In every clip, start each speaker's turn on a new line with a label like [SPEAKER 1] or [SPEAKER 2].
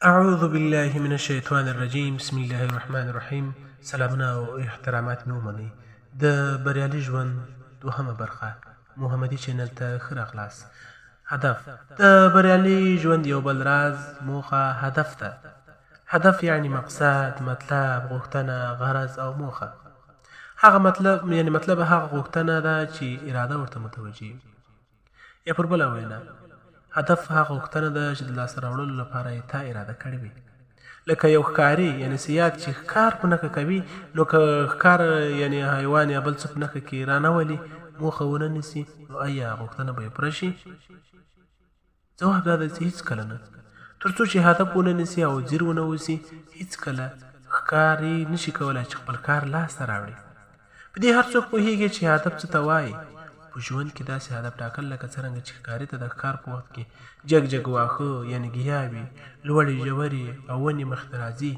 [SPEAKER 1] اعوذ بالله من الشیطان الرجیم بسم الله الرحمن الرحیم. سلامونه او احترامات مې ومنئ. د بریالي ژوند دوهمه برخه محمدي چینل ته ښه راغلاست. هدف د بریالي ژوند یو بل راز موخه هدف ده. هدف یعنی مقصد، مطلب، غوښتنه، غرض او موخه. هغه مطلب یعنی مطلب هغه غوښتنه ده چې اراده ورته متوجه وي. یا پر بله وینا هدف هغه غوښتنه ده چې د لاسته راوړلو لپاره یې تا اراده کړې وي. لکه یو ښکاري یعنی صیاد چې ښکار په نښه کوي، نو که ښکار یعنی حیوان یا بل څه په نښه کې رانه ولي، موخه ونه نیسي، نو ایا غوښتنه به یې پوره شي؟ ځواب دا دی چې هیڅکله نه. تر څو چې هدف ونه نیسي او ځیر ونه اوسي، هیڅکله ښکاري نشي کولای چې خپل کار لاسته راوړي. په دې هر څوک پوهیږي چې هدف څه ته وایي. په ژوند کې داسې هدف ټاکل لکه څرنګه چې ښکاري ته د ښکار په وخت کې جګ جګ واښه یعنی ګیاوې، لوړې ژورې او ونې مخې ته راځي،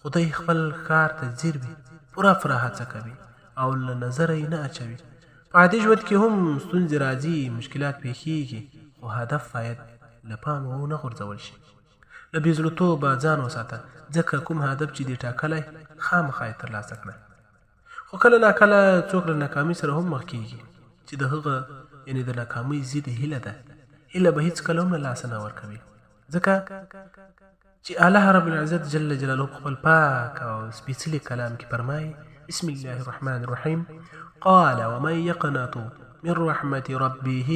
[SPEAKER 1] خو دی خپل ښکار ته ځیر وي، پوره پوره هڅه کوي او له نظره یې نه اچوي. په عادي ژوند کې هم ستونزې راځي، مشکلات پېښېږي، خو هدف باید له پامه ونه غورځول شي. له بې زړه ځان وساته، ځکه کوم هدف چې دې ټاکلی خامخا یې ترلاسه کړه. خو کله ناکله څوک له ناکامۍ سره هم مخ کېږي چې د هغه یعنی د ناکامۍ ضد هیله ده. هیله به هیڅکله هم له لاسه نه ورکوي، ځکه چې الله رب العزت جل جلاله په خپل پاک او سپېڅلي کلام کې فرمایي: بسم الله الرحمن الرحیم، قال ومن يقنط من رحمة ربه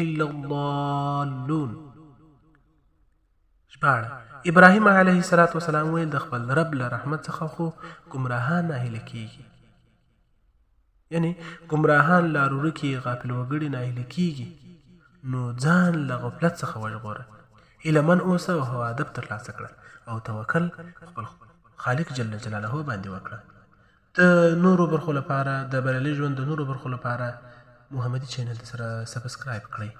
[SPEAKER 1] إلا الضالون. ژباړه: ابراهیم علیه الصلاة والسلام ویل د خپل رب له رحمت څخه خو ګمراهان ناهیله کیږي، یعنی ګمراهان لارو ورکي غافل وګړي ناهیله کیږي. نو ځان له غفلت څخه وژغوره، هیله من اوسه او هدف ترلاسه کړه او توکل خپل خالق جل جلاله باندې وکړه. د نورو برخو لپاره، د بریالي ژوند د نورو برخو لپاره محمدي چینل سره subscribe کړئ.